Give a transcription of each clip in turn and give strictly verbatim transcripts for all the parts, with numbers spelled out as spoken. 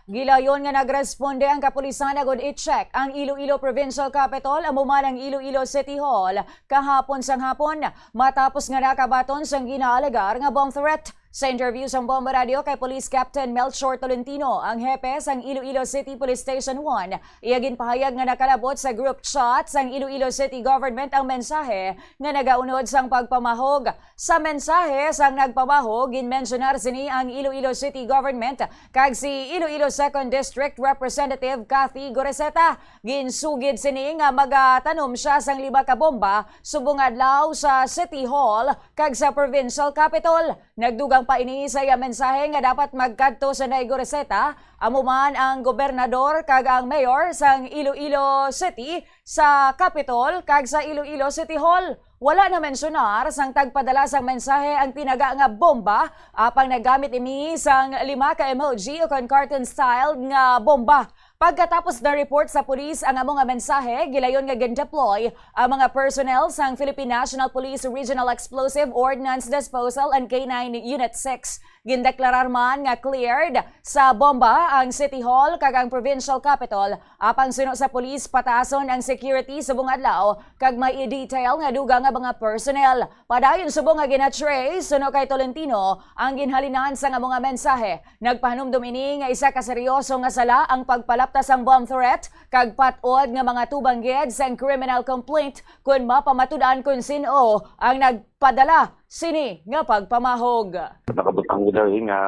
Gilayon nga nagresponde ang kapulisan agud i-check ang Iloilo Provincial Capitol, amo man ang Iloilo City Hall, kahapon sang hapon, matapos nga nakabaton sang ginaalegar nga bomb threat. Sa interview sang Bomba Radio kay Police Captain Melchor Tolentino, ang hepe sang Iloilo City Police Station one, iya ginpahayag nga nakalabot sa group chat sang Iloilo City Government ang mensahe nga nagaunod sang pagpamahog. Sa mensahe sang nagpamahog, ginmensyonar sini ang Iloilo City Government kag si Iloilo Second District Representative Cathy Goreseta. Ginsugid sini nga magatanom sia sang lima ka bomba subong adlaw sa City Hall kag sa Provincial Capitol. Nagdugang pa ini sa iya mensahe nga dapat magkadto sa Nay Goreseta, amo man ang gobernador kag ang mayor sang Iloilo City sa Capitol kag sa Iloilo City Hall. Wala na mensionar sang tagpadala sang mensahe ang tinaga nga bomba, apang nagamit ini sang lima ka emoji o kon carton style nga bomba. Pagkatapos na-report sa pulis ang amo nga mensahe, gilayon nga gin-deploy ang mga personnel sang Philippine National Police Regional Explosive Ordnance Disposal and K nine Unit six. Gindeklarar man nga cleared sa bomba ang City Hall kag ang Provincial Capitol, apang suno sa pulis, pataason ang security subong adlaw kag may i-detail nga dugang nga mga personnel. Padayon subong nga gina-trace, suno kay Tolentino, ang ginhalinan sang amo nga mensahe. Nagpahanumdom ini nga isa ka seryoso nga sala ang pagpalapta sang bomb threat kag pat-od nga mga tubang gid sang criminal complaint kon mapamatud-an kon sin-o ang nagpadala sini nga pagpamahog. Nakabutang ko dali nga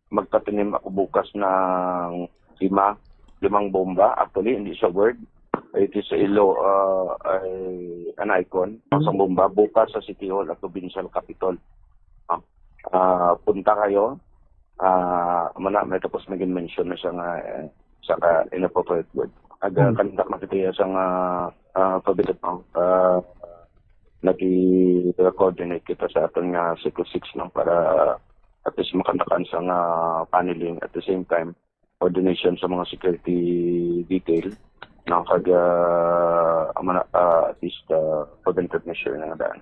magtatanim ako bukas ng lima, limang bomba. Actually, hindi siya word. It is a ilo, uh, a- an icon. Isang bomba bukas sa City Hall at Provincial Capitol. Ah, ah, punta kayo. Ah, mana, may tapos may mention na siya nga, eh, sa ka inappropriate word. Ag, ah, Hmm. Kandak na kita sa nga, ah, pabidot mo. Ah, nag-coordinate kita sa aton nga Circle six, no, para at least makandakan sa nga paneling, at the same time, coordination sa mga security detail, no, kag, ah, amo na, ah, at least, ah, preventive measure na nga daan.